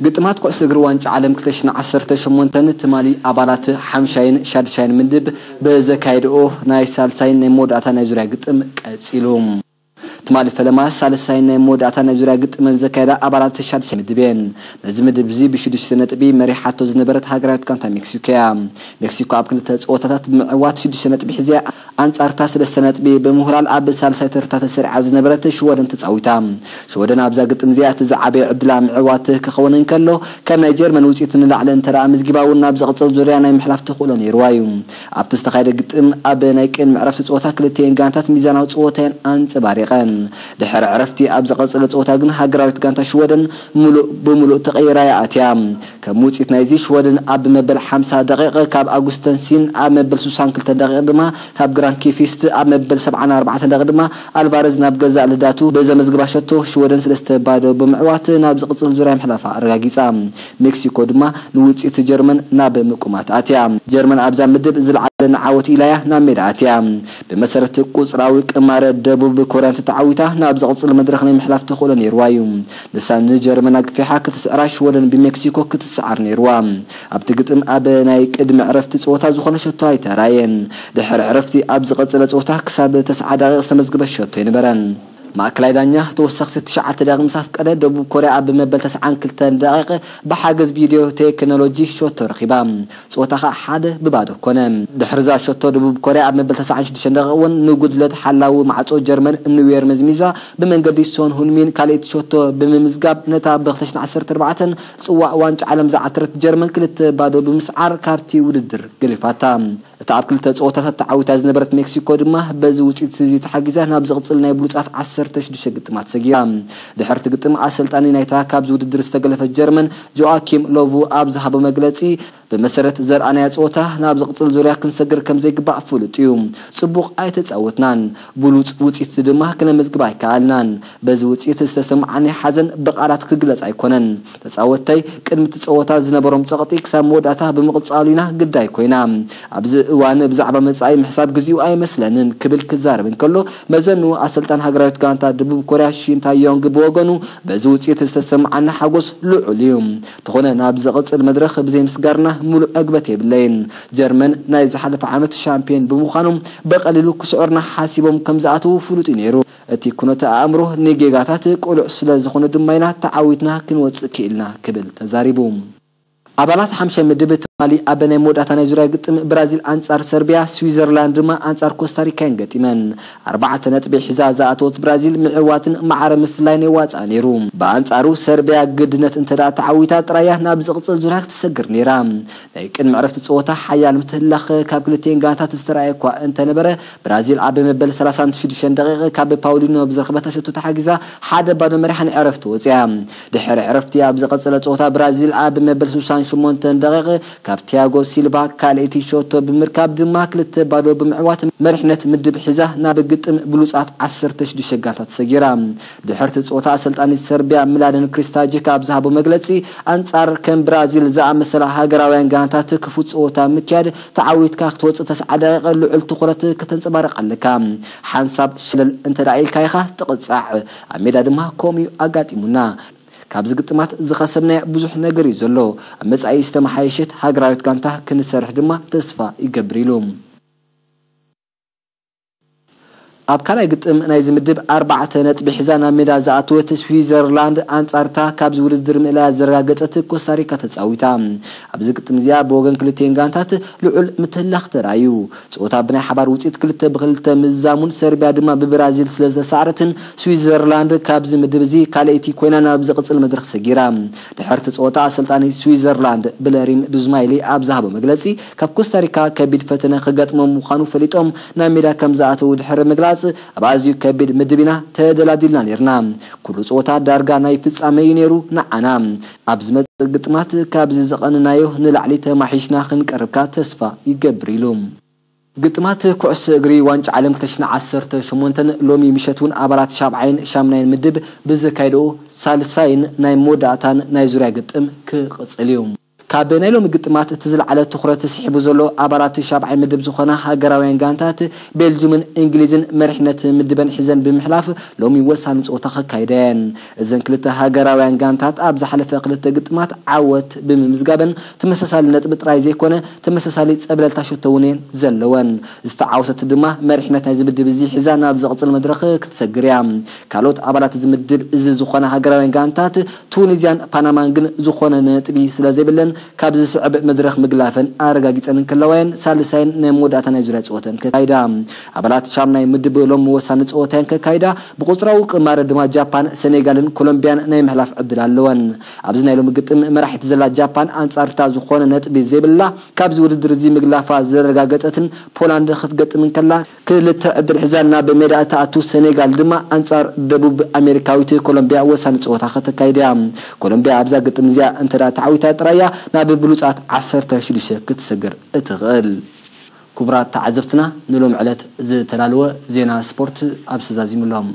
ግጥማት ኩዕሶ እግሪ ዋንጫ ዓለም ክልተ ሽሕን ዓሰርተ ሸሞንተን ትማሊ ኣባላት ሓምሻይን ሻድሻይን ምድብ ብዘካየድኦ ናይ ሳልሳይን ናይ መወዳእታ ናይ ዙርያ ግጥም ቀጺሉ። ትማሊ ፈለማ ሳልሳይን ናይ መወዳእታ ናይ ዙርያ ግጥመን ዘካየዳ ኣባላት ሻድሻይ ምድብ እየን። ነዚ ምድብ እዚ ብሽዱሽተ ነጥቢ መሪሓቶ ዝነበረት ሃገራዊት ጋንታ ሜክሲኮ እያ። ሜክሲኮ ኣብ ክልተ ፀወታታት ብምዕዋት ሽዱሽተ ነጥቢ ሒዛ ኣንጻርታ ሰለስተ ነጥቢ ብምውህላል ኣብ ሳልሳይ ተርታ ተሰሪዓ ዝነበረት ሽወደን ተጻዊታ። ሽወደን ኣብዛ ግጥም እዚኣ እቲ ዝዓበየ ዕድላ ምዕዋት ክኸውን እንከሎ፣ ካብ ናይ ጀርመን ውጽኢት ንላዕሊ እንተ ደኣ ኣመዝጊባ እውን ናብ ዝቕጽል ዙርያ ናይ ምሕላፍ ተኽእሎ ነይርዋ እዩ። ኣብቲ ዝተኻየደ ግጥም ኣብ ናይ ቅድሚ ዕረፍቲ ጸወታ ክልቲኤን ጋንታት ሚዛናዊ ጸወታ እየን ኣንጸባሪቐን። ድሕሪ ዕረፍቲ ኣብ ዝቐጸለ ጸወታ ግን ሃገራዊት ጋንታ ሽወደን ምሉእ ብምሉእ ተቐይራ እያ ኣትያ። ከም ውጽኢት ናይዚ ሽወደን ኣብ መበል ሓምሳ ደቂቕ ካብ ኣጉስተንሲን ኣብ መበል ስሳን ክልተ ደቂቕ ድማ ካብ ግራንኪፊስት ኣብ መበል ሰብዓን ኣርባዕተን ደቂቕ ድማ ኣልቫረዝ ናብ ገዛእ ልዳቱ ብዘመዝግባ ሸቶ ሽወደን ሰለስተ ባዶ ብምዕዋት ናብ ዝቕጽል ዙርያ ምሕላፋ ኣረጋጊጻ። ሜክሲኮ ድማ ንውጽኢት ጀርመን ናብ ምቁማት ኣትያ። ጀርመን ኣብዛ ምድብ ዝለዓለ ንዓወት ኢላያ ናብ ሜዳ ኣትያ። ብመሰረት ቁጽራዊ ቅማረ ደቡብ ኮርያ እንተተዓዊታ ናብ ዝቕጽል መድረኽ ናይ ምሕላፍ ተኽእሎ ነይርዋ እዩ። ንሳ ንጀርመን ኣግፊሓ ክትስዕራ ሽወደን ብሜክሲኮ ክትስዓር ነይርዋ። ኣብቲ ግጥም ኣብ ናይ ቅድሚ ዕረፍቲ ጸወታ ዝኾነ ሸቶ ኣይተራየን። ድሕሪ ዕረፍቲ ኣብ ዝቐጸለ ጸወታ ክሳብ ተስዓ ደቂቕ ዝተመዝግበ ሸቶ ኣይነበረን። ማእከላይ ዳኛ ተወሰኽቲ ትሽዓተ ደቂቕ ምስ ኣፍቀደ ደቡብ ኮርያ ኣብ መበል ተስዓን ክልተን ደቂቕ ብሓገዝ ቪድዮ ቴክኖሎጂ ሸቶ ረኺባ። ጸወታ ኸኣ ሓደ ብባዶ ኮነ። ድሕሪ እዛ ሸቶ ደቡብ ኮርያ ኣብ መበል ተስዓን ሽዱሽተን ደቂቕ እውን ንጉድለት ሓላዊ ማዕጾ ጀርመን ኑዌር መዝሚዛ ብመንገዲ ሶን ሁንሚን ካልኣይቲ ሸቶ ብምምዝጋብ ነታ ብ ክልተ ሽሕን ዓሰርተ ኣርባዕተን ጽዋእ ዋንጫ ዓለም ዝዓተረት ጀርመን ክልተ ባዶ ብምስዓር ካብቲ ውድድር ገሊፋታ። እታ ኣብ ክልተ ጸወታታት ተዓዊታ ዝነበረት ሜክሲኮ ድማ በዚ ውጽኢት እዚ ተሓጊዛ ናብ ዝቕጽል ናይ ብሉጻት ዓሰርተ ሽዱሽተ ግጥማት ሰጊራ። ድሕርቲ ግጥም ኣሰልጣኒ ናይታ ካብዚ ውድድር ዝተገለፈት ጀርመን ጆኣኪም ሎቭ ኣብ ዝሃቦ መግለጺ፣ ብመሰረት ዘርኣናዮ ጸወታ ናብ ዝቕጽል ዙርያ ክንሰግር ከም ዘይግባእ ፍሉጥ እዩ። ጽቡቕ ኣይተጻወትናን፣ ብሉጽ ውጽኢት ድማ ክነመዝግብ ኣይከኣልናን። በዚ ውጽኢት ዝተሰምዓኒ ሓዘን ብቓላት ክግለጽ ኣይኮነን። ተጻወትተይ ቅድሚ እቲ ጸወታ ዝነበሮም ጸቕጢ ክሳብ መወዳእታ ብምቕጻሉ ኢና ግዳይ ኮይና። ኣብዚ እዋን ብዛዕባ መጻኢ ምሕሳብ ግዜኡ ኣይመስለንን ክብል ክዛረብ እንከሎ፣ መዘንኡ ኣሰልጣን ሃገራዊት ጋንታ ደቡብ ኮርያ ሺን ታዮንግ ብወገኑ፣ በዚ ውጽኢት ዝተሰምዓኒ ሓጎስ ልዑል እዩ። እንተኾነ ናብ ዝቕጽል መድረኽ ብዘይ ምስጋርና ምሉእ ዕግበት የብለይን። ጀርመን ናይ ዝሓለፈ ዓመት ሻምፒዮን ብምዃኖም ብቐሊሉ ክስዕሩና ሓሲቦም ከም ዝኣተዉ ፍሉጥ እዩ ነይሩ። እቲ ኩነተ ኣእምሮ ንጌጋታት ቅሉዕ ስለ ዝኾነ ድማ ኢና ተዓዊትና ክንወጽእ ክኢልና ክብል ተዛሪቡ። ኣባላት ሓምሻይ ምድብ ትማሊ ኣብ ናይ መወዳእታ ናይ ዙርያ ግጥም ብራዚል ኣንጻር ሰርቢያ፣ ስዊዘርላንድ ድማ ኣንጻር ኮስታሪካ እየን ገጢመን። ኣርባዕተ ነጥቢ ሒዛ ዝኣተወት ብራዚል ምዕዋትን ማዕረ ምፍላይን የዋጽኣ ነይሩ። ብኣንጻሩ ሰርቢያ ግድነት እንተ ደኣ ተዓዊታ ጥራያ ናብ ዝቕጽል ዙርያ ክትሰግር ነይራ። ናይ ቅድሚ ዕረፍቲ ጸወታ ሓያል ምትህልላኽ ካብ ክልቲኤን ጋንታት ዝተራእየ እኳ እንተነበረ፣ ብራዚል ኣብ መበል ሰላሳን ሽዱሽተን ደቂቕ ካብ ፓውሊኖ ብዝረኸበታ ሸቶ ተሓጊዛ ሓደ ባዶ መሪሓ ንዕረፍቲ ወጺኣ። ድሕሪ ዕረፍቲ ኣብ ዝቐጸለ ጸወታ ብራዚል ኣብ መበል ስሳን ሸሞንተን ደቂቕ ካብ ቲያጎ ሲልቫ ካልኣይቲ ሸቶ ብምርካብ ድማ ክልተ ባዶ ብምዕዋት መሪሕነት ምድብ ሒዛ ናብ ግጥም ብሉጻት ዓሰርተ ሽዱሽተ ጋንታት ሰጊራ። ድሕርቲ ጸወታ ኣሰልጣኒ ሰርቢያ ምላደን ክሪስታጅክ ኣብ ዝሃቦ መግለጺ፣ ኣንጻር ከም ብራዚል ዝኣመሰላ ሃገራውያን ጋንታት ክፉት ጸወታ ምክያድ፣ ተዓዊትካ ክትወጽእ ተስዓ ደቂቕ ልዑል ትኹረት ከተንጸባርቕ ኣለካ። ሓንሳብ ሸለል እንተ ደኣ ኢልካ ኢኻ ትቕጻዕ። ኣብ ሜዳ ድማ ከምኡ እዩ ኣጋጢሙና። ካብዚ ግጥማት ዝኸሰብናዮ ብዙሕ ነገር እዩ ዘሎ። ኣብ መጻኢ ዝተመሓየሸት ሃገራዊት ጋንታ ክንሰርሕ ድማ ተስፋ ይገብር ኢሉ። ኣብ ካልኣይ ግጥም ናይዚ ምድብ ኣርባዕተ ነጥቢ ሒዛ ናብ ሜዳ ዝኣተወት ስዊዘርላንድ ኣንጻርታ ካብዚ ውድድር ምእላያ ዘረጋገጸት ኮስታሪካ ተጻዊታ። ኣብዚ ግጥም እዚኣ ብወገን ክልቲኤን ጋንታት ልዑል ምትህላኽ ተራእዩ። ጸወታ ብናይ ሓባር ውጽኢት ክልተ ብክልተ ምዝዛሙን ሰርቢያ ድማ ብብራዚል ስለ ዝተሳዕረትን ስዊዘርላንድ ካብዚ ምድብ እዚ ካልኣይቲ ኮይና ናብ ዝቕጽል መድረኽ ሰጊራ። ድሕርቲ ጸወታ ኣሰልጣኒ ስዊዘርላንድ ብለሪም ዱዝማይሊ ኣብ ዝሃቦ መግለጺ፣ ካብ ኮስታሪካ ከቢድ ፈተነ ክገጥሞም ምዃኑ ፈሊጦም ናብ ሜዳ ከም ዝኣተዉ ድሕሪ ምግላጽ፣ ኣብ ኣዝዩ ከቢድ ምድብ ኢና ተደላዲልና ኔርና። ኩሉ ጸወታ ዳርጋ ናይ ፍጻመ እዩ ኔሩ ንዓና። ኣብ ዝመጽእ ግጥማት ካብዚ ዝቐንናዮ ንላዕሊ ተማሒሽና ክንቀርብካ ተስፋ ይገብር ኢሉ። ግጥማት ኩዕሶ እግሪ ዋንጫ ዓለም ክልተ ሽሕን ዓሰርተ ሸሞንተን ሎሚ ምሸት እውን ኣባላት ሻብዓይን ሻምናይን ምድብ ብዘካየድኦ ሳልሳይን ናይ መወዳእታን ናይ ዙርያ ግጥም ክቕጽል እዩ። ካብ ናይ ሎሚ ግጥማት እቲ ዝለዓለ ትኹረት ስሒቡ ዘሎ ኣባላት ሻብዓይ ምድብ ዝኾና ሃገራውያን ጋንታት ቤልጅምን እንግሊዝን መሪሕነት ምድበን ሒዘን ብምሕላፍ ሎሚ ወሳኒ ጸወታ ከካይዳ እየን። እዘን ክልተ ሃገራውያን ጋንታት ኣብ ዝሓለፈ ክልተ ግጥማት ዓወት ብምምዝጋበን ተመሳሳሊ ነጥቢ ጥራይ ዘይኮነ ተመሳሳሊ ጸብለልታ ሸቶ እውን እየን ዘለወን። ዝተዓወተት ድማ መሪሕነት ናይዚ ምድብ እዚ ሒዛ ናብ ዝቕጽል መድረኽ ክትሰግር እያ። ካልኦት ኣባላት እዚ ምድብ እዚ ዝኾና ሃገራውያን ጋንታት ቱኒዝያን ፓናማን ግን ዝኾነ ነጥቢ ስለ ዘይብለን ካብ ዝስዕብ መድረኽ ምግላፈን ኣረጋጊጸን እንከለዋ እየን ሳልሳይን ናይ መወዳእታ ናይ ዙርያ ጸወተን ከካይዳ። ኣባላት ሻምናይ ምድብ ሎም ወሳኒ ጸወታ እየን ከካይዳ። ብቁጽራዊ ቅማረ ድማ ጃፓን፣ ሰኔጋልን ኮሎምቢያን ናይ ምሕላፍ ዕድል ኣለወን። ኣብዚ ናይ ሎሚ ግጥም መራሒት ዘላ ጃፓን ኣንጻርታ ዝኾነ ነጥቢ ዘይብላ ካብዚ ውድድር እዚ ምግላፋ ዘረጋገጸትን ፖላንድ ክትገጥም እንከላ ክልተ ዕድል ሒዛ ናብ ሜዳ እትኣቱ ሰኔጋል ድማ ኣንጻር ደቡብ ኣሜሪካዊት ኮሎምቢያ ወሳኒ ጸወታ ከተካይድ እያ። ኮሎምቢያ ኣብዛ ግጥም እዚኣ እንተ ደኣ ተዓዊታ ጥራይ እያ ናብ ብሉጻት ዓሰርተ ሽዱሽተ ክትሰግር እትኽእል። ክቡራት ተዓዘብትና ንሎም ዕለት ዝተዳለወ ዜና ስፖርት ኣብ ሰዛዚሙሎም።